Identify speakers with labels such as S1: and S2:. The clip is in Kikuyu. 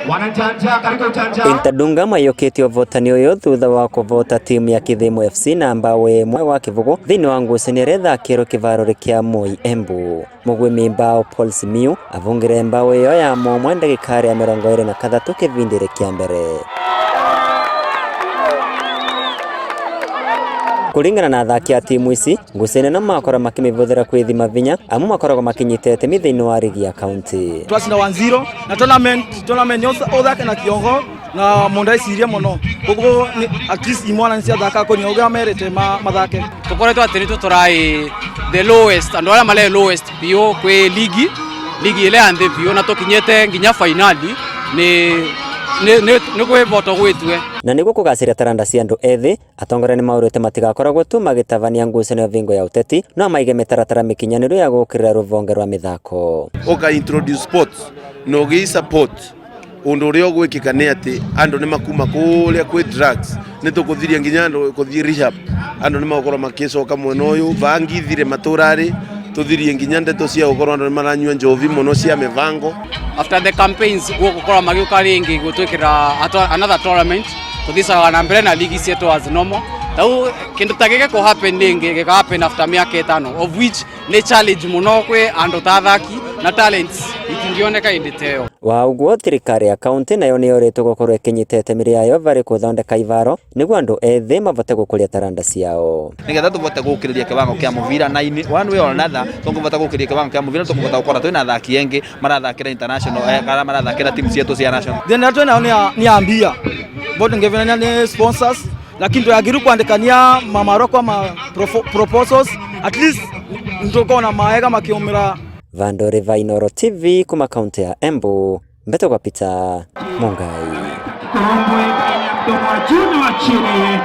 S1: Wanachanja katika uchanja.
S2: Intadunga mayũkĩtie ũvotani ũyũ thutha wa kũvota timu ya Kithimu FC na mbaũ ĩmwe wa kĩbũgũ thĩinĩ wa ngucanio ĩrĩa ĩthakĩirwo kĩvaro kĩa Moi Embu. Mũgwĩmi mbao Paul Simiyu avungire mbao ĩyo ya momwe ndagĩka ya 23 kĩbindi kĩa mbere. Kũringana na athaki a timu ici, ngucanio ĩno makorwo makĩmĩhũthĩra kwĩthima vinya amu makoragwo makinyĩte itemi thĩinĩ wa rigi ya kaunti.
S3: Twacinda 1-0 na tournament yothe uthake na kiongo na mundu aicirie muno koguo at least imwana niciathaka kunia uria merite mathake.
S4: Tukoretwo atĩ nĩ tũrai the lowest andu aria male lowest biũ kwĩ ligi ĩrĩa ya nthĩ biũ na tũkinyĩte nginya finali nĩ kwĩvota gwĩtue.
S2: Na nĩguo kũgacĩria taranda cia andũ ethĩ, atongoria nĩmaũrĩte matigakoragwo tu magĩtabania ngucanio vingo ya ũteti no maige mĩtaratara mĩkinyanĩru ya gũũkĩrĩra rũvonge rwa mĩthako.
S5: Uka introduce sports na ũgĩi support undu uria ugwikika ni ati andu ni makuma kuria kwi drugs ni tukuthiria nginya andu kuthie rehab andu ni magukorwo makicoka mwena uyu bangi thire maturari tuthirie nginya ndeto cia gukorwo andu ni maranyua njovi muno cia mivango.
S4: After the campaigns gukorwo magiuka ringi gutwikira another tournament tuthicaga na mbere na ligi cietu as normal tau kindu ta giki ku happen ringi gika happen after miaka 5 of which ni challenge muno kwi andu ta athaki na talents itingioneka indi teo.
S2: Wa ũguo thirikari ya kaunti nayo nĩyorĩtwo gũkorwo ĩkĩnyita itemi rĩayo varĩ gũthondeka ivaro nĩguo andũ ethĩ mavote gũkũria taranda ciao.
S6: Nigetha tuvote gukiriria kiwango kia muvira na in one way or another tunguvota gukiriria kiwango kia muvira tukuvota gukora twina athaki engi marathakira international kana marathakira timu cietu cia national.
S3: Thina twina ni ambia bote ngevenania ni sponsors lakini twagiru kuandikania mamaroko ma proposals at least ndukona maega makiumira.
S2: Vandore va Inooro TV kuma kaunti ya Embu, Mbeto kwa Peter Mungai.
S1: Mdomo wa juu na wa chini.